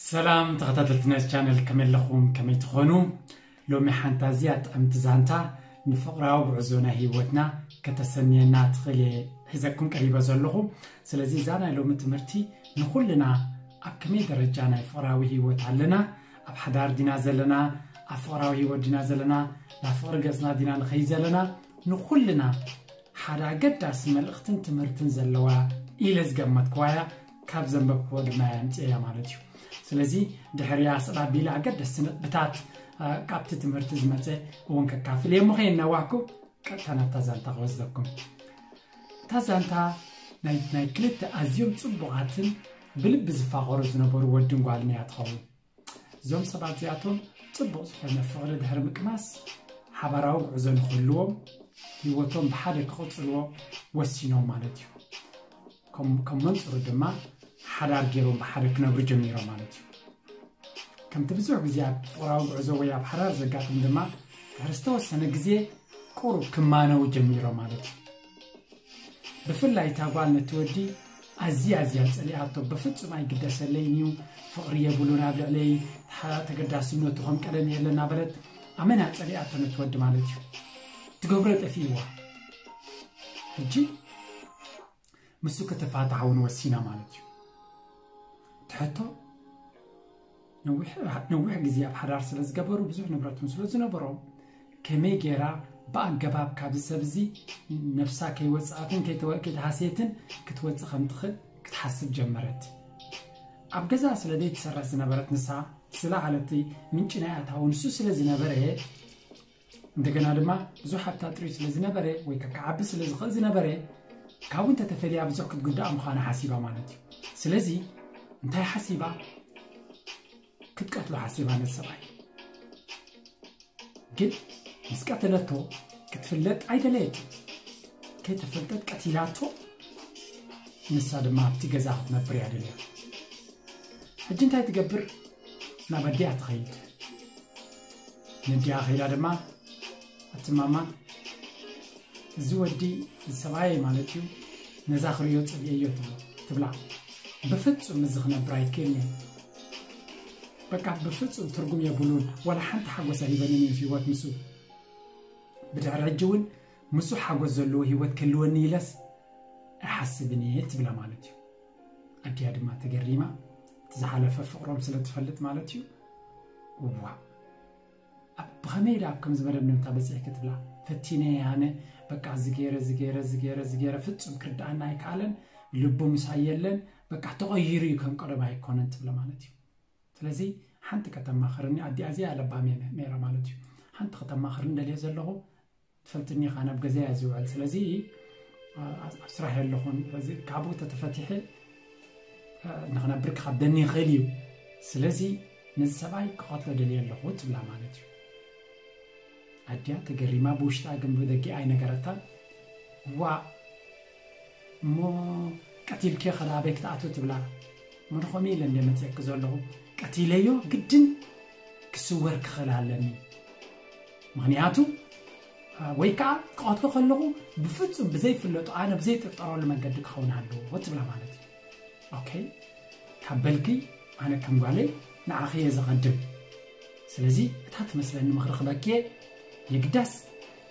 ሰላም ተኸታተልቲ ናይዚ ቻነል፣ ከመይ ኣለኹም? ከመይ ትኾኑ? ሎሚ ሓንቲ ኣዝያ ጥዕምቲ ዛንታ ንፍቕራዊ ጉዕዞ ናይ ህይወትና ከተሰንየና ትኽእል እየ ሒዘኩም ቀሪበ ዘለኹ። ስለዚ እዛ ናይ ሎሚ ትምህርቲ ንኹልና ኣብ ከመይ ደረጃ ናይ ፍቕራዊ ህይወት ኣለና፣ ኣብ ሓዳር ዲና ዘለና፣ ኣብ ፍቕራዊ ህይወት ዲና ዘለና፣ ናብ ፍቕሪ ገጽና ዲና ንኸይድ ዘለና፣ ንኹልና ሓደ ኣገዳሲ መልእኽትን ትምህርትን ዘለዋ ኢለ ዝገመትክዋ እያ። ካብ ዘንበብክዎ ድማ እየ ኣምፅኤያ ማለት እዩ። ስለዚ ድሕሪያ ስቕ ኣቢለ ኣገደስቲ ነጥብታት ካብቲ ትምህርቲ ዝመፀ እውን ከካፍል እየ። ምኸይናዋህኩ ቀጥታ ናብታ ዛንታ ክወስደኩም። እታ ዛንታ ናይ ክልተ ኣዝዮም ፅቡቓትን ብልቢ ዝፋቐሩ ዝነበሩ ወድን ጓልን እያ ትኸውን። እዞም ሰባት እዚኣቶም ፅቡቕ ዝኾነ ፍቕሪ ድሕሪ ምቅማስ ሓባራዊ ጉዕዞ ንክህልዎም ህይወቶም ብሓደ ክቕፅልዎ ወሲኖም ማለት እዩ። ከም መንፅሩ ድማ ሓዳር ገይሮም ብሓደ ክነብሩ ጀሚሮም ማለት እዩ። ከምቲ ብዙሕ ግዜ ኣብ ፍቕራዊ ጉዕዞ ወይ ኣብ ሓዳር ዘጋጥም ድማ ድሕሪ ዝተወሰነ ግዜ ቁሩብ ክማነው ጀሚሮም ማለት እዩ። ብፍላይ እታ ጓል ነቲ ወዲ ኣዝያ ኣዝያ ጸሊኣቶ። ብፍጹም ኣይግደሰለይን እዩ፣ ፍቕሪ የብሉን ኣብ ልዕለይ፣ ተገዳስነቱ ከም ቀደም የለን እናበለት ኣመና ጸሊኣቶ ነቲ ወዲ ማለት እዩ። ትገብሮ ጠፊእዋ። ሕጂ ምስ ክትፋታሕ እውን ወሲና ማለት እዩ። ትሕቶ ነዊሕ ግዜ ኣብ ሓዳር ስለ ዝገበሩ ብዙሕ ንብረትን ስለ ዝነበሮም ከመይ ገይራ ብኣገባብ ካብዚ ሰብ እዚ ነብሳ ከይወፅኣትን ከይተሃስየትን ክትወፅእ ከም ትኽእል ክትሓስብ ጀመረት። ኣብ ገዛ ስለ ዘይትሰርሕ ዝነበረት ንሳ ስለ ዓለቲ ምንጪ ናይ ኣታዊ ንሱ ስለ ዝነበረ እንደገና ድማ ብዙሕ ሃብታ ጥሪት ስለ ዝነበረ ወይ ከዓ ክዓቢ ስለ ዝኽእል ዝነበረ ካብኡ እንተተፈልያ ብዙሕ ክትጉዳእ ምዃና ሓሲባ ማለት እዩ። ስለዚ እንታይ ሓሲባ? ክትቀትሎ ሓሲባ ነቲ ሰብኣይ። ግን ምስ ቀተለቶ ክትፍለጥ ኣይደለየት። ከይተፈልጠት ቀቲላቶ። ንሳ ድማ ኣብቲ ገዛ ክትነብር እያ ደልያ። ሕጂ እንታይ ትገብር? ናብ ኣዲኣ ትኸይድ። ነዲኣ ከይዳ ድማ ኣቲ ማማ እዚ ወዲ ሰብኣይ ማለት እዩ ነዛ ክርእዮ ጽብየዮ ትብላ። ብፍጹም እዚ ክነብር ኣይክእልን እየ። በቃ ብፍጹም ትርጉም የብሉን። ዋላ ሓንቲ ሓጎስ ኣይበንን እዩ ህይወት ምስኡ። ብድሕሪ ሕጂ እውን ምስኡ ሓጎስ ዘለዎ ህይወት ክህልወኒ ኢለስ ኣይሓስብን እየ ትብላ ማለት እዩ። ኣዲያ ድማ ተገሪማ እቲ ዝሓለፈ ፍቕሮም ስለ ትፈልጥ ማለት እዩ። እዋ ኣብ ብኸመይ ዳ ኣብ ከምዚ መደምደምታ በፂሕኪ ትብላ። ፈቲነ ኣነ በቃ ዝገይረ ዝገይረ ዝገይረ ዝገይረ ፍጹም ክርድኣና ኣይከኣለን። ልቡ ምሳይ የለን። በቃ ተቐይሩ እዩ ከም ቀደም ኣይኮነን ትብለ ማለት እዩ። ስለዚ ሓንቲ ከተማኽርኒ ኣዲኣ እዚኣ ለባም እየ ነይራ ማለት እዩ። ሓንቲ ከተማኽርኒ ደልየ ዘለኹ ትፈልጥኒ ኢኻ ናብ ገዛ እያ ዝውዕል ስለዚ ኣብ ስራሕ ኣለኹን ስለዚ ካብኡ ተተፈቲሐ ንኽነብር ክኸብደኒ ይኽእል እዩ። ስለዚ ነዚ ሰብኣይ ክቐትሎ ደልየ ኣለኹ ትብላ ማለት እዩ። ኣዲኣ ተገሪማ ብውሽጣ ግን ብደጊ ኣይነገረታን። ዋ እሞ ቀቲልኪ ከዳበይ ክትኣቱ ትብላ። ምንኾሚ ኢለ እንደ መፅእኪ ዘለኹ ቀቲለዮ ግድን ክስወር ክኽእል ኣለኒ። ምኽንያቱ ወይ ከዓ ክቐትሎ ከለኹ ብፍጹም ብዘይፍለጡ ኣነ ብዘይጥርጠረሉ መንገዲ ክኸውን ኣለዎ ትብላ ማለት እዩ። ኦኬ ካብ በልኪ ኣነ ከም ጓለይ ንዓኺ እየ ዘቐድም። ስለዚ እታ ትመስለኒ ምኽሪ ክበኪየ የግዳስ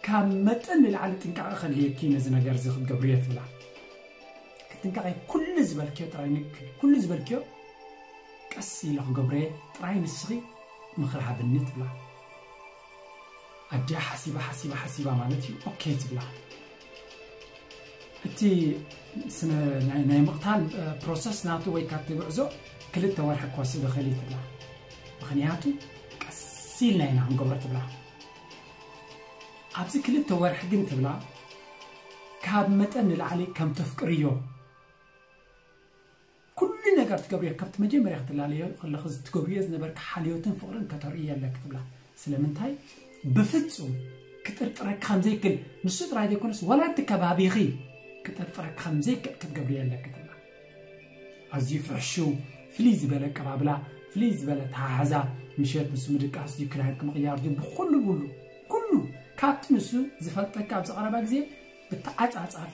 ካብ መጠን ንላዕሊ ጥንቃቐ ከድልየኪ ነዚ ነገር እዚ ክትገብርዮ ትብላ። ክትንቃቐ ኩሉ ዝበልክዮ ጥራይ ኩሉ ዝበልክዮ ቀስ ኢለ ክገብረየ ጥራይ ንስኺ ምኽሪ ሃብኒ ትብላ። ኣዲኣ ሓሲባ ሓሲባ ሓሲባ ማለት እዩ ኦኬ ትብላ። እቲ ናይ ምቕታል ፕሮሰስ ናቱ ወይ ካብቲ ጉዕዞ ክልተ ወርሒ ክወስድ ይኽእል እዩ ትብላ። ምኽንያቱ ቀስ ኢልና ኢና ክንገብሮ ትብላ። ኣብዚ ክልተ ወርሒ ግን ትብላ ካብ መጠን ንላዕሊ ከም ተፍቅርዮ ኩሉ ነገር ትገብርዮ ካብቲ መጀመርያ ክትላለዮ ከለኺ ትገብርዮ ዝነበርካ ሓልዮትን ፍቕርን ከተርእዮ ኣለኪ ትብላ። ስለምንታይ ብፍጹም ክጥርጥረኪ ከም ዘይክእል ንሱ ጥራይ ዘይኮነስ ዋላ እቲ ከባቢኺ ክጥርጥረኪ ከም ዘይክእል ክትገብርዮ ኣለኪ ትብላ። ኣዝዩ ፍሕሹው ፍልይ ዝበለ ኣቀባብላ ፍልይ ዝበለ ተሓሕዛ ምሸት ንሱ ምድቃስ ድዩ ክዳንኪ ምቕያር ድዩ ብኩሉ ብሉ ኩሉ ካብቲ ንሱ ዝፈልጠኪ ኣብዚ ቀረባ ግዜ ብተዓጻጻፊ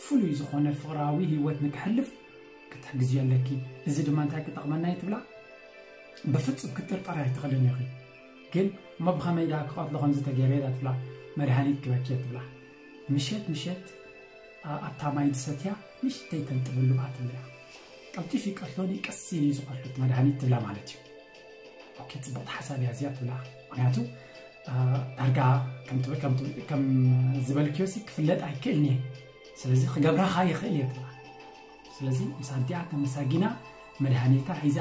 ፍሉይ ዝኾነ ፍቕራዊ ህይወት ንክሕልፍ ክትሕግዝዮ ኣለኪ። እዚ ድማ እንታይ ክጠቕመና እዩ ትብላ? ብፍጹም ክትጥርጠር ኣይትኽእልን ኢኺ። ግን እሞ ብኸመይ ደኣ ክቐትሎ ከምዚ ተገይረ እያ ትብላ፣ መድሃኒት ክበኪ እያ ትብላ። ምሸት ምሸት ኣብታ ማይ ዝሰትያ ንእሽተይ ተንጥበሉ እያ ትብላ። ቀልጢፉ ይቀትሎን ቀስ ኢሉ እዩ ዝቐትሎ መድሃኒት ትብላ ማለት እዩ። ኦኬ፣ ጽቡቕቲ ሓሳብ እያ እዚኣ ትብላ። ምክንያቱ ዳርጋ ከም ዝበልክዮሲ ክፍለጥ ኣይክእልን እየ። ስለዚ ክገብራኻ ይኽእል እየ ትብላ። ስለዚ ምስ ኣዲኣ ተመሳጊና መድሃኒታ ሒዛ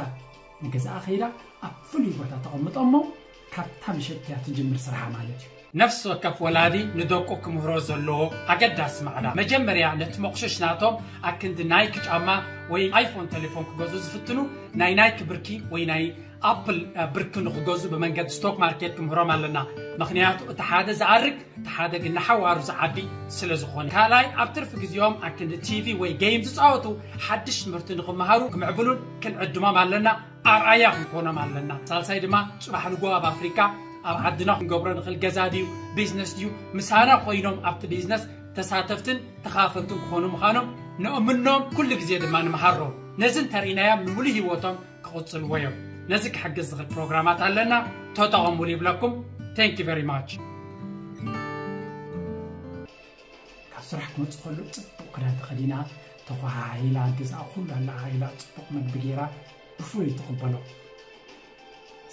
ንገዛኣ ከይዳ ኣብ ፍሉይ ቦታ ተቐምጦ እሞ ካብታ ምሸት እያ ትጅምር ስራሓ ማለት እዩ። ነፍሲ ወከፍ ወላዲ ንደቁ ክምህሮ ዘለዎ ኣገዳሲ ማዕዳ መጀመርያ ነቲ መቑሸሽ ናቶም ኣክንዲ ናይክ ጫማ ወይ ኣይፎን ቴሌፎን ክገዙ ዝፍትኑ ናይ ናይክ ብርኪ ወይ ናይ ኣፕል ብርኪ ንክገዙ ብመንገዲ ስቶክ ማርኬት ክምህሮም ኣለና። ምክንያቱ እቲ ሓደ ዝኣርግ እቲ ሓደ ግን ንሓዋሩ ዝዓቢ ስለ ዝኾነ። ካልኣይ ኣብ ትርፊ ግዜኦም ኣክንዲ ቲቪ ወይ ጌም ዝፃወቱ ሓድሽ ትምህርቲ ንክመሃሩ ክምዕብሉን ክንዕድሞም ኣለና። ኣርኣያ ክንኮኖም ኣለና። ሳልሳይ ድማ ጽባሕ ንጎ ኣብ ኣፍሪካ ኣብ ዓድና ክንገብሮ ንኽእል ገዛ ድዩ ቢዝነስ ድዩ ምሳና ኮይኖም ኣብቲ ቢዝነስ ተሳተፍትን ተኻፈልትን ክኾኑ ምዃኖም ንእምኖም ኩሉ ግዜ ድማ ንምሃሮም። ነዚ እንተርኢናዮም ንምሉእ ህይወቶም ክቕጽልዎ እዮም። ነዚ ክሕግዝ ዝኽእል ፕሮግራማት ኣለና፣ ተጠቐሙሉ ይብለኩም። Thank you very much። ካብ ስራሕ ክመጽእ ከሎ ጽቡቕ ክዳን ተኸዲና ተኳሓሒላ ገዛ ኩሉ ኣለዓዒላ ጽቡቕ መግቢ ገይራ ብፍሉይ ትቕበሎ።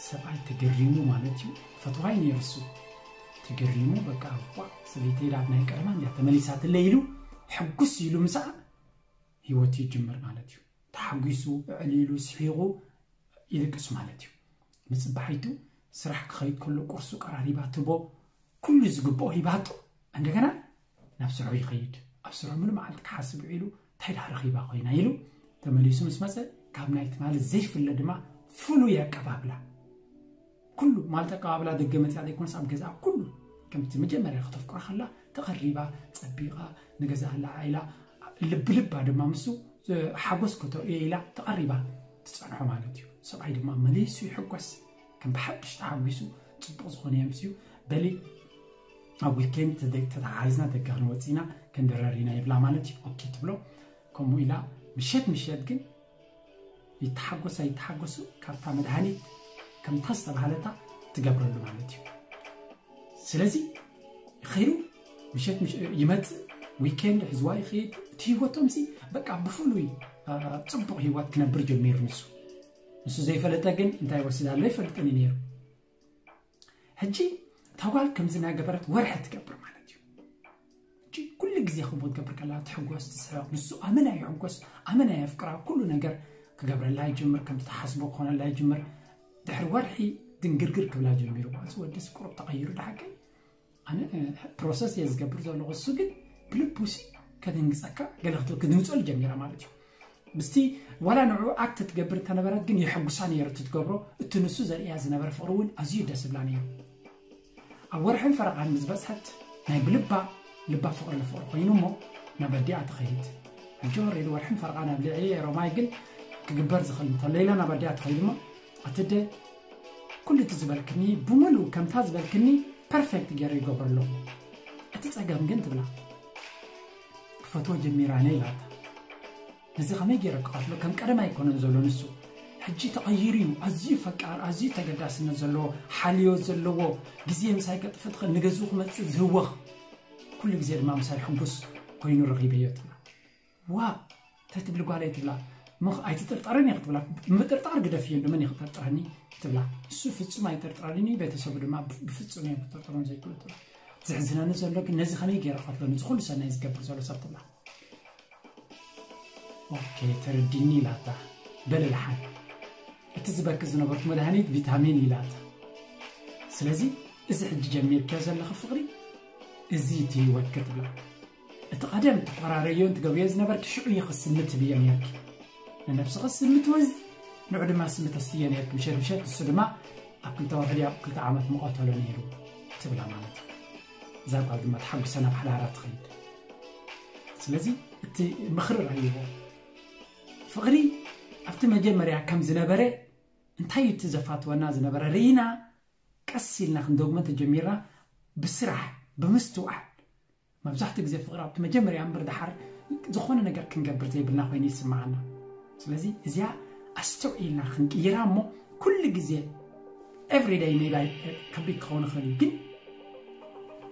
ሰብኣይ ተገሪሙ ማለት እዩ። ፈትዋይ ነይሩ እሱ። ተገሪሙ በቃ እኳ ሰበይተይ ዳብ ናይ ቀደማ እንዲያ ተመሊሳትለይ ኢሉ ሕጉስ ኢሉ ምሳኣ ህይወቱ ይጅምር ማለት እዩ። ተሓጒሱ፣ ዕሊሉ፣ ስሒቑ ይልቅስ ማለት እዩ። ንጽባሒቱ ስራሕ ክኸይድ ከሎ ቁርሱ ቀራሪባ ትቦ ኩሉ ዝግብኦ ሂባቶ እንደገና ናብ ስርሑ ይኸይድ። ኣብ ስርሑ ምሉ መዓልቲ ክሓስብ ውዒሉ እንታይ ደኣ ረኺባ ኮይና ኢሉ ተመሊሱ ምስ መጸ ካብ ናይ ትማሊ ዘይፍለ ድማ ፍሉይ ኣቀባብላ ኩሉ ማለት ኣቀባብላ ደገ መጽያ ዘይኮነስ ኣብ ገዛ ኩሉ ከምቲ መጀመርያ ከተፍቅሮ ከላ ተቐሪባ ጸቢቓ ንገዛ ኣለዓዒላ ልቢ ልባ ድማ ምሱ ሓጎስ ከተርእዮ ኢላ ተቐሪባ ትጸንሖ ማለት እዩ። ሰብኣይ ድማ መሊሱ ይሕጎስ ከም ብሓድሽ ተሓጒሱ ጽቡቕ ዝኾነ የምስዩ በሊ ኣብ ዊኬንድ ተተሓሒዝና ደገ ክንወፅእ ኢና ክንድረር ኢና ይብላ ማለት እዩ። ኦኬ ትብሎ። ከምኡ ኢላ ምሸት ምሸት ግን ይተሓጎስ ኣይተሓጎሱ ካብታ መድሃኒት ከምታ ዝተባሃለታ ትገብረሉ ማለት እዩ። ስለዚ ኸይዱ ምሸት ይመፅእ ዊኬንድ ሕዝዋ ይኸይድ እቲ ህይወቶምሲ በቃ ብፍሉይ ፅቡቕ ህይወት ክነብር ጀሚሩ ንሱ ንሱ ዘይፈለጠ ግን እንታይ ይወስድ ኣሎ ይፈልጥን እዩ ነይሩ። ሕጂ እታ ጓል ከምዚ እናገበረት ወርሒ ትገብር ማለት እዩ። ሕጂ ኩሉ ግዜ ከምኡ ትገብር ከላ ትሕጎስ ትስሕቕ ንሱ ኣመና ይሕጎስ ኣመና የፍቅራ ኩሉ ነገር ክገብረላ ይጅምር ከምቲ ተሓስቦ ክኾነላ ይጅምር። ድሕሪ ወርሒ ድንግርግር ክብላ ጀሚሩ እዚ ወደስ ቁሩብ ተቐይሩ ድሓቀይ ኣነ ፕሮሰስ እየ ዝገብር ዘለኹ እሱ ግን ብልቡሲ ከደንግፀካ ገለ ክትብል ክድንግፀሉ ጀሚራ ማለት እዩ። ምስቲ ዋላ ንዕኡ ኣክት ትገብር እንተነበረት ግን የሐጉሳ ነይሩ እቲ ትገብሮ እቲ ንሱ ዘርእያ ዝነበረ ፍቕሪ እውን ኣዝዩ ደስ ዝብላ ነይሩ። ኣብ ወርሕን ፈረቓን ምስ በፅሐት ናይ ብልባ ልባ ፍቕሪ ንፍቕሪ ኮይኑ እሞ ናብ ኣዲኣ ትኸይድ። ሕጂ ወሬድ ወርሕን ፈረቓን ኣብ ልዕሊ ሮማይ ግን ክግበር ዝኽእል እንተሎ ኢላ ናብ ኣዲኣ ትኸይድ እሞ ኣትደ ኩሉ እቲ ዝበልክኒ ብምሉእ ከምታ ዝበልክኒ ፐርፌክት ገይረ ይገብሮ ኣለኹ። እቲ ፀገም ግን ትብላ ክፈትዎ ጀሚራ እነ ኢላታ። ነዚ ከመይ ገይረ ክቐትሎ ከም ቀደም ኣይኮነን ዘሎ ንሱ ሕጂ ተቐይሩ እዩ። ኣዝዩ ፈቃር ኣዝዩ ተገዳስነት ዘለዎ ሓልዮ ዘለዎ ግዜ ምሳይ ከጥፍእ ትኽእል ንገዝኡ ክመፅእ ዝህወኽ ኩሉ ግዜ ድማ ምሳይ ሕጉስ ኮይኑ ረኺበዮ ትብላ። ዋ ተትብል ጓለይ ትብላ ምኽ ኣይትጥርጠረን እየ ክትብላ ምጥርጣር ግደፍዮ እንዶ መን ይክጠርጥረኒ ትብላ። እሱ ፍጹም ኣይጥርጥረንን እዩ ቤተሰቡ ድማ ብፍጹም እዮም ክጥርጥሮም ዘይክእሉ ትብላ። ዝሕዝነኒ ዘሎ ግን ነዚ ከመይ ገይረ ከፍሎ ነዚ ኩሉ ሰናይ ዝገብር ዘሎ ሰብ ትብላ። ኦኬ ተረዲኒ ኢላታ። በልልሓን እቲ ዝበኪ ዝነበርኩ መድሃኒት ቪታሚን ኢላታ። ስለዚ እዚ ሕጂ ጀሚርክዮ ዘለኺ ፍቕሪ እዚ እቲ ህይወትኪ ትብላ። እቲ ቀደም ትቆራረዮን ትገብርዮ ዝነበርኪ ሽዑ ኢኺ ስምት ትብዮ ነርኪ። ንነብስኺ ስምት ወዚ ንዑ ድማ ስምት ኣስትዮ ነርኪ ምሸት ምሸት ንሱ ድማ ኣብ ክልተ ወርሒ ኣብ ክልተ ዓመት ምቐተሎ ነይሩ ትብላ ማለት እዩ። እዛ ጓል ድማ ተሓጉሰ ናብ ሓዳራ ትኸይድ። ስለዚ እቲ ምኽሪ ረይዎ ፍቕሪ ኣብቲ መጀመርያ ከም ዝነበረ እንታይ እዩ እቲ ዘፋትወና ዝነበረ ርኢና ቀስ ኢልና ክንደግሞ ተጀሚርና ብስራሕ ብምስትውዓል መብዛሕትኡ ግዜ ፍቕሪ ኣብቲ መጀመርያ እምበር ደሓር ዝኾነ ነገር ክንገብር ዘይብልና ኮይኑ ይስምዓና። ስለዚ እዚኣ ኣስተውዒልና ክንቅይራ እሞ ኩሉ ግዜ everyday maybe ከቢድ ክኸውን ይኽእል እዩ፣ ግን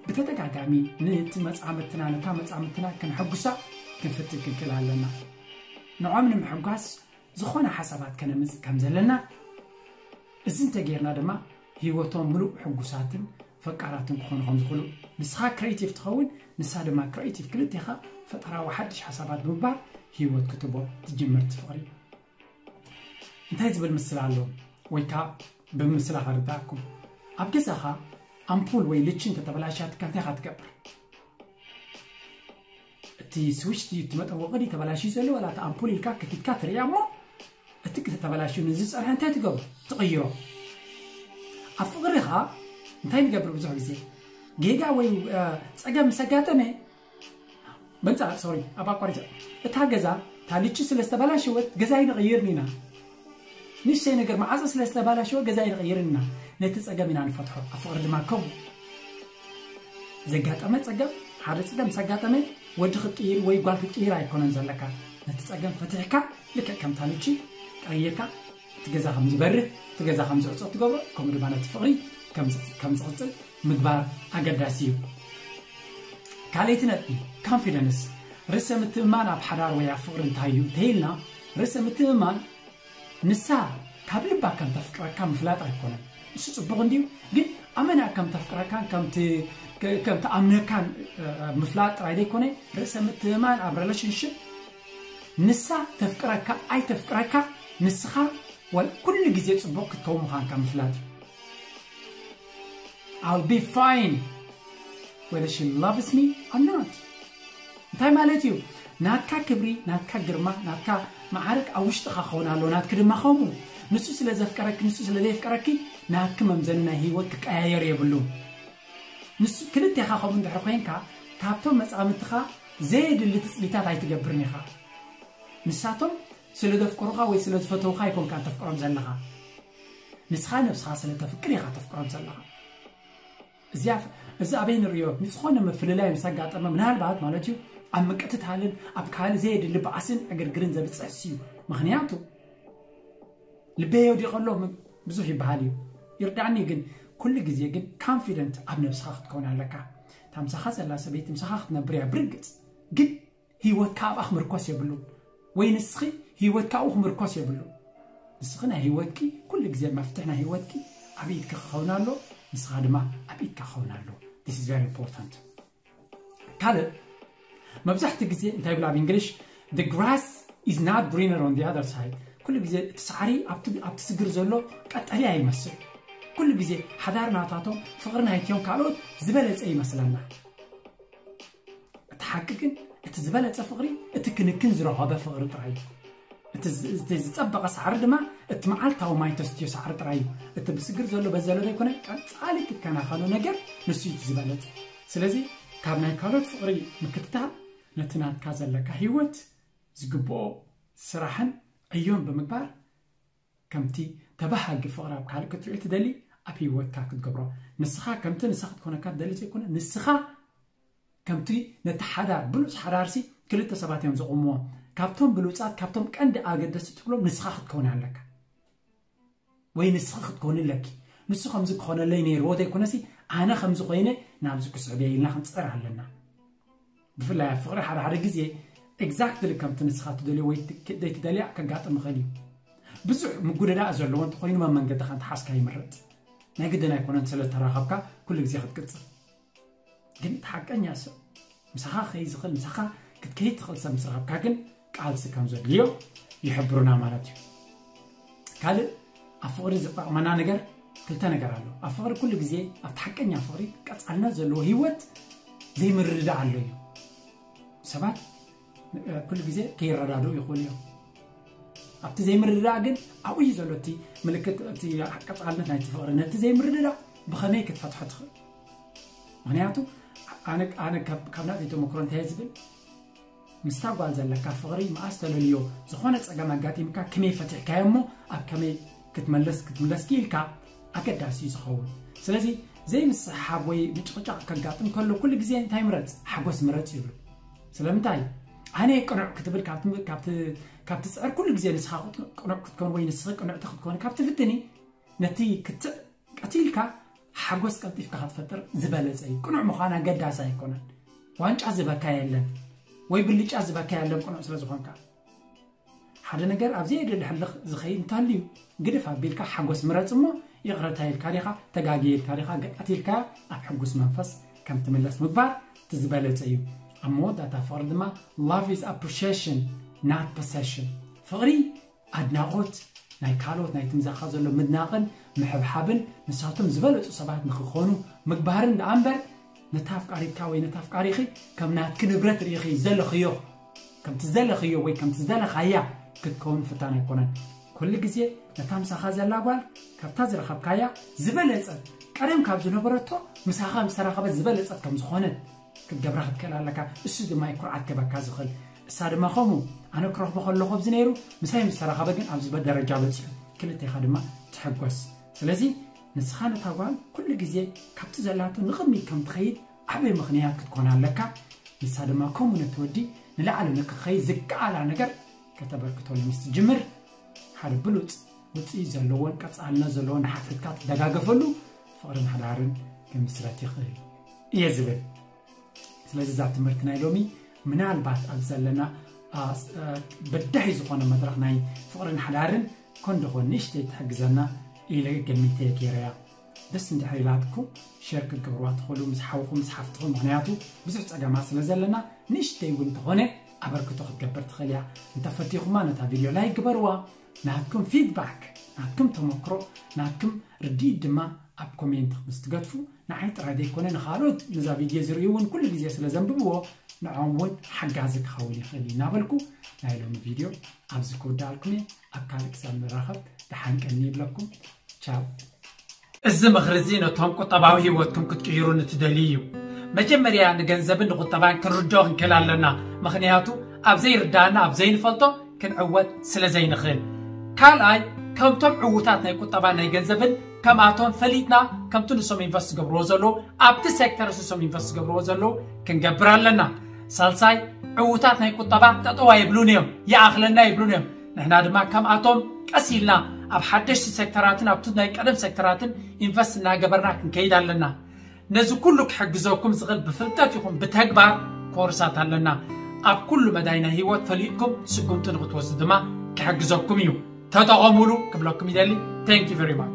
ብተደጋጋሚ ነቲ መጻምድትና፣ ነታ መጻምድትና ክንሕጉሳ ክንፍትን ክንክእል ኣለና። ንዖም ንምሕጓስ ዝኾነ ሓሳባት ከነምጽእ ከም ዘለና፣ እዚ እንተጌርና ድማ ህይወቶም ምሉእ ሕጉሳትን ፈቃራትን ክኾኑ ከም ዝኽእሉ፣ ንስኻ ክሬቲቭ ትኸውን፣ ንሳ ድማ ክሬቲቭ፣ ክልቴኻ ፈጠራዊ ሓድሽ ሓሳባት ብምግባር ህይወት ክትቦ ትጅምር ትፍቕሪ። እንታይ ዝብል ምስላ ኣሎ? ወይ ከዓ ብምስላ ከርዳእኩም፣ ኣብ ገዛኻ ኣምፑል ወይ ልቺ እንተተበላሻትካ እንታይ ኢኻ ትገብር? እቲ ስዊች ድዩ፣ እቲ መጠወቒ ድዩ ተበላሽዩ ዘሎ፣ ዋላ እቲ ኣምፑል ኢልካ ከፊትካ ትርእያ እሞ፣ እቲ ተበላሽዩ ንዝጸንሐ እንታይ ትገብሮ? ትቕይሮ። ኣብ ፍቕሪ ኸኣ እንታይ ንገብር? ብዙሕ ግዜ ጌጋ ወይ ጸገም ምስ ኣጋጠመ፣ በንጻ ሶሪ ኣብ ኣቋሪጸ፣ እታ ገዛ፣ እታ ልቺ ስለ ዝተበላሸወት ገዛይ ንቕይርን ኢና። ንእሽተይ ነገር፣ መዓጾ ስለ ዝተባላሸወ ገዛ ይቕይር እና ነቲ ጸገም ኢና ንፈትሖ። ኣብ ፍቕሪ ድማ ከምኡ። ዘጋጠመ ጸገም፣ ሓደ ጸገም ምስ ኣጋጠመ፣ ወዲ ክትቅይር ወይ ጓል ክትቅይር ኣይኮነን ዘለካ። ነቲ ጸገም ፈቲሕካ፣ ልክዕ ከም ታንቺ ቀይርካ፣ እቲ ገዛ ከም ዝበርህ፣ እቲ ገዛ ከም ዝዕጾ ትገብሮ፣ ከምኡ ድማ ነቲ ፍቕሪ ከም ዝ-፣ ከም ዝቕጽል ምግባር ኣገዳሲ እዩ። ካልኣይቲ ነጥቢ፣ ኮንፊደንስ። ርእሰ ምትእምማን ኣብ ሓዳር ወይ ኣብ ፍቕሪ እንታይ እዩ እንተይልና፣ ርእሰ ምትእምማን ንሳ ካብ ልባ ከም ተፍቅረካ ምፍላጥ ኣይኮነን። ንሱ ጽቡቕ እንድዩ፣ ግን ኣመና ከም ተፍቅረካን ከም ት-፣ ከ-፣ ከም ትኣምነካን፣ እ፣ ምፍላጥ ጥራይ ዘይኮነ፣ ርእሰ ምትእምማን ኣብ ሪሌሽንሽፕ ንሳ ተፍቅረካ ኣይተፍቅረካ፣ ንስኻ ወል-፣ ኩሉ ግዜ ጽቡቕ ክትከውን ምዃንካ ምፍላጥ እዩ። I'll be fine whether she loves me or not። እንታይ ማለት እዩ? ናትካ ክብሪ፣ ናትካ ግርማ፣ ናትካ መዓርግ ኣብ ውሽጥኻ ክኸውን ኣለዎ፣ ናትኪ ድማ ከምኡ። ንሱ ስለ ዘፍቀረኪ፣ ንሱ ስለ ዘየፍቀረኪ፣ ናትኪ መምዘኒ ናይ ህይወት ክቀያየር የብሉን። ንሱ፣ ክልቴኻ ከምኡ እንድሕር ኮይንካ፣ ካብቶም መጻምድትኻ ዘየድሊ ትጽቢታት ኣይትገብርን ኢኻ። ንሳቶም ስለ ዘፍቀሩኻ ወይ ስለ ዝፈተውኻ ኣይኮንካን ተፍቅሮም ዘለኻ። ንስኻ ነብስኻ ስለ ተፍቅር ኢኻ ተፍቅሮም ዘለኻ። እዚኣ፣ እዚ ኣበይ ንርእዮ? ንዝኾነ ምፍልላይ ምስ ኣጋጠመ፣ ምናልባት ማለት እዩ፣ ኣብ ምቅትታልን ኣብ ካልእ ዘየድሊ ባእስን ዕግርግርን ዘብጽሕስ እዩ። ምኽንያቱ፣ ልበይ ወዲቑ ኣሎ ም-፣ ብዙሕ ይበሃል እዩ። ይርዳእኒ ግን፣ ኩሉ ግዜ ግን ኮንፊደንት ኣብ ነብስኻ ክትከውን ኣለካ። እታ ምሳኻ ዘላ ሰበይቲ ምሳኻ ክትነብር እያ ብርግጽ። ግን ህይወትካ ኣብኣ ክምርኮስ የብሉን። ወይ ንስኺ ህይወትካ ኣብኡ ክምርኮስ የብሉን። ንስኺ ናይ ህይወትኪ፣ ኩሉ ግዜ መፍትሕ ናይ ህይወትኪ ኣብ ኢድኪ ክኸውን ኣሎ፣ ንስኻ ድማ ኣብ ኢድካ ክኸውን ኣሎ። This is very important። ካልእ፣ መብዛሕትኡ ግዜ እንታይ ይብሉ ኣብ እንግሊሽ? The grass is not greener on the other side። ኩሉ ግዜ እቲ ሳዕሪ ኣብቲ፣ ኣብቲ ስግር ዘሎ ቀጠልያ ይመስል። ኩሉ ግዜ ሓዳር ናታቶም፣ ፍቕሪ ናይትዮም ካልኦት ዝበለጸ ይመስለና። እቲ ሓቂ ግን፣ እቲ ዝበለጸ ፍቕሪ፣ እቲ ክንክን ዝረኸበ ፍቕሪ ጥራይ እዩ። እቲ ዝ-፣ እቲ ዝጸበቐ ሳዕሪ ድማ፣ እቲ መዓልታዊ ማይ ተስትዮ ሳዕሪ ጥራይ እዩ። እቲ ብስግር ዘሎ በዘሎ ዘይኮነ፣ ቀጻሊ ትከናኸኖ ነገር፣ ንሱ እዩ እቲ ዝበለጸ። ስለዚ፣ ካብ ናይ ካልኦት ፍቕሪ ምክትታል፣ ነቲ ናትካ ዘለካ ህይወት ዝግብኦ ስራሕን ዕዮን ብምግባር፣ ከምቲ ተባሃጊ ፍቕሪ ኣብ ካልእ ክትሪኦ ትደሊ፣ ኣብ ህይወትካ ክትገብሮ። ንስኻ ከምቲ ንሳ ክትኮነካ ትደሊ ዘይኮነ፣ ንስኻ ከምቲ ነቲ ሓዳር፣ ብሉጽ ሓዳርሲ ክልተ ሰባት እዮም ዝቕምዎ። ካብቶም ብሉጻት፣ ካብቶም ቀንዲ ኣገደስቲ ትብሎም ንስኻ ክትከውን ኣለካ። ወይ ንስኺ ክትኮኒ ኣለኪ። ንሱ ከምዚ ክኾነለይ ነይርዎ ዘይኮነሲ፣ ኣነ ከምዚ ኮይነ ናብዚ ክስዕብ እየ ኢልና ክንጽዕር ኣለና። ብፍላይ ኣብ ፍቕሪ ሓደ ሓደ ግዜ ኤግዛክትሊ ከምቲ ንስኻ ትደልዮ ወይ ት-፣ ዘይትደልያ ከጋጥም ይኽእል እዩ። ብዙሕ ምጉድዳእ ዘለዎ እንተኾይኑ መመንገድኻ እንተሓዝካ ይምረጽ። ናይ ግድን ኣይኮነን ስለ እተራኸብካ ኩሉ ግዜ ክትቅጽል። ግን እቲ ሓቀኛ ሰብ ምሳኻ ክኸይድ ዝኽእል፣ ምሳኻ ክትከይድ ትኽእል ሰብ ምስ ረኸብካ ግን ቃልሲ ከም ዘድልዮ ይሕብሩና ማለት እዩ። ካልእ ኣብ ፍቕሪ ዝጠቕመና ነገር ክልተ ነገር ኣሎ። ኣብ ፍቕሪ ኩሉ ግዜ ኣብቲ ሓቀኛ ፍቕሪ ቀጻልነት ዘለዎ ህይወት ዘይምርድዳእ ኣሎ እዩ። ሰባት ኩሉ ግዜ ከይረዳድኡ ይኽእሉ እዮም። ኣብቲ ዘይምርድዳእ ግን ኣብኡ እዩ ዘሎ እቲ ምልክት፣ እቲ ቀጻልነት ናይቲ ፍቕሪ። ነቲ ዘይምርድዳእ ብኸመይ ክትፈትሖ ትኽእል? ምኽንያቱ ኣነ፣ ኣነ ካብ፣ ካብ ናተይ ተመክሮ እንታይ እየ ዝብል? ምስታ ጓል ዘለካ ፍቕሪ መኣስ ተለልዮ፣ ዝኾነ ጸገም ኣጋጢምካ ከመይ ፈቲሕካዮ እሞ ኣብ ከመይ ክትመለስ፣ ክትምለስ ክኢልካ ኣገዳሲ እዩ ዝኸውን። ስለዚ ዘይምስሕሓብ ወይ ምጭቕጫቕ ከጋጥም ከሎ ኩሉ ግዜ እንታይ ምረጽ? ሓጎስ ምረጽ ይብሉ። ስለምንታይ? ኣነ ቅኑዕ ክትብል ካብቲ ትጽዕር፣ ኩሉ ግዜ ንስኻ ቅኑዕ ክትከውን ወይ ንስኺ ቅኑዕቲ ክትኮን ካብ ትፍትኒ፣ ነቲ ክትዕ ቀቲልካ ሓጎስ ቀልጢፍካ ክትፈጥር ዝበለጸ እዩ። ቅኑዕ ምዃን ኣገዳሲ ኣይኮነን። ዋንጫ ዝበካ የለን ወይ ብልጫ ዝበካ የለን ቅኑዕ ስለ ዝኾንካ። ሓደ ነገር ኣብ ዘየድሊ ሕልኽ ዝኸይድ እንተልዩ፣ ግድፍ ኣቢልካ ሓጎስ ምረጽ እሞ፣ ይቕረታ ኢልካ ዲኻ፣ ተጋግየ ኢልካ ዲኻ፣ ገ- ቀቲልካ ኣብ ሕጉስ መንፈስ ከም ትምለስ ምግባር እቲ ዝበለጸ እዩ። ኣብ መወዳእታ ፍቕሪ ድማ፣ love is appreciation, not possession። ፍቕሪ ኣድናቖት ናይ ካልኦት፣ ናይቲ ምሳኻ ዘሎ ምድናቕን ምሕብሓብን፣ ንሳቶም ዝበለጹ ሰባት ንኽኾኑ ምግባርን ደኣ እምበር፣ ነታ ኣፍቃሪትካ ወይ ነታ ኣፍቃሪኺ ከም ናትኪ ንብረት ርኢኺ ዘለኽዮ፣ ከምቲ ዘለኽዮ ወይ ከምቲ ዝደለኻያ ክትከውን ፍታን ኣይኮነን። ኩሉ ግዜ ነታ ምሳኻ ዘላ ጓል ካብታ ዝረኸብካያ ዝበለጸት፣ ቀደም ካብ ዝነበረቶ ምሳኻ ምስ ተራኸበት ዝበለጸት ከም ዝኾነት ክትገብራ ክትክእል ኣለካ። እሱ ድማ እዩ ኩርዓት ክህበካ ዝኽእል። እሳ ድማ ከምኡ፣ ኣነ ክረኽቦ ከለኹ ኣብዚ ነይሩ፣ ምሳይ ምስ ተራኸበ ግን ኣብዚ ደረጃ በጺሑ። ክልቴኻ ድማ ትሕጎስ። ስለዚ ንስኻ ነታ ጓል ኩሉ ግዜ ካብቲ ዘላቶ ንቕድሚት ከም ትኸይድ ዓቢ ምኽንያት ክትኮና ኣለካ። ንሳ ድማ ከምኡ ነቲ ወዲ ንላዕሊ ንክኸይድ ዝከኣላ ነገር ከተበርክተሉ ምስ ትጅምር፣ ሓደ ብሉጽ ውጽኢት ዘለዎን ቀጻልነት ዘለዎን ንሓድሕድካ ትደጋገፈሉ ፍቕርን ሓዳርን ክምስረት ይኽእል እየ ዝብል። ስለዚ እዛ ትምህርቲ ናይ ሎሚ ምናልባት ኣብ ዘለና፣ አ፣ ስ-፣ አ፣ በዳሂ ዝኾነ መድረኽ ናይ ፍቕርን ሓዳርን ኮን ደኾን ንእሽተይ ትሕግዘና ኢለ ገሚተ ገይረያ። ደስ እንድሕር ኢላትኩም ሸር ክትገብርዋ ትኽእሉ ምስ ሓውኹም ምስ ሓፍትኹም፣ ምኽንያቱ ብዙሕ ጸገማት ስለ ዘለና ንእሽተይ እውን እንተኾነ ኣበርክቶ ክትገብር ትኽእል እያ። እንተፈቲኹማ ነታ ቪድዮ ላይክ ግበርዋ። ናትኩም ፊድባክ፣ ናትኩም ተመክሮ፣ ናትኩም ርድኢት ድማ ኣብ ኮሜንት ምስ ትገድፉ ንዓይ ጥራይ ዘይኮነ ንኻልኦት ነዛ ቪድዮ ዝርእዩ እውን ኩሉ ግዜ ስለ ዘንብብዎ ንዕኦም እውን ሓጋዚ ክኸውን ይኽእል እዩ እናበልኩ ናይ ሎሚ ቪድዮ ኣብዚ ክውዳኣልኩም እየ። ኣብ ካልእ ክሳብ ንራኸብ ደሓን ቀኒ ይብለኩም። ቻው። እዚ ምኽሪ እዚ ነቶም ቁጠባዊ ህይወትኩም ክትቅይሩ ንትደልዩ እዩ። መጀመርያ ንገንዘብን ንቁጠባን ክንርድኦ ክንክእል ኣለና። ምኽንያቱ ኣብ ዘይርዳእና፣ ኣብ ዘይንፈልጦ ክንዕወት ስለ ዘይንኽእል። ካልኣይ፣ ከምቶም ዕዉታት ናይ ቁጠባን ናይ ገንዘብን ከምኣቶም ፈሊጥና፣ ከምቲ ንሶም ኢንቨስት ዝገብርዎ ዘለዉ፣ ኣብቲ ሴክተር ንሶም ኢንቨስት ዝገብርዎ ዘለዉ ክንገብር ኣለና። ሳልሳይ፣ ዕዉታት ናይ ቁጠባ ጠጠው ኣይብሉን እዮም፣ ይኣኽለና ይብሉን እዮም። ንሕና ድማ ከምኣቶም ቀስ ኢልና ኣብ ሓደሽቲ ሴክተራትን ኣብቲ ናይ ቀደም ሴክተራትን ኢንቨስት እናገበርና ክንከይድ ኣለና። ነዚ ኩሉ ክሕግዘኩም ዝኽእል ብፍልጠት ይኹን ብተግባር ኮርሳት ኣለና። ኣብ ኩሉ መዳይ ናይ ህይወት ፈሊጥኩም ስጉምቲ ንክትወስዱ ድማ ክሕግዘኩም እዩ። ተጠቐሙሉ ክብለኩም ይደሊ። Thank you very much።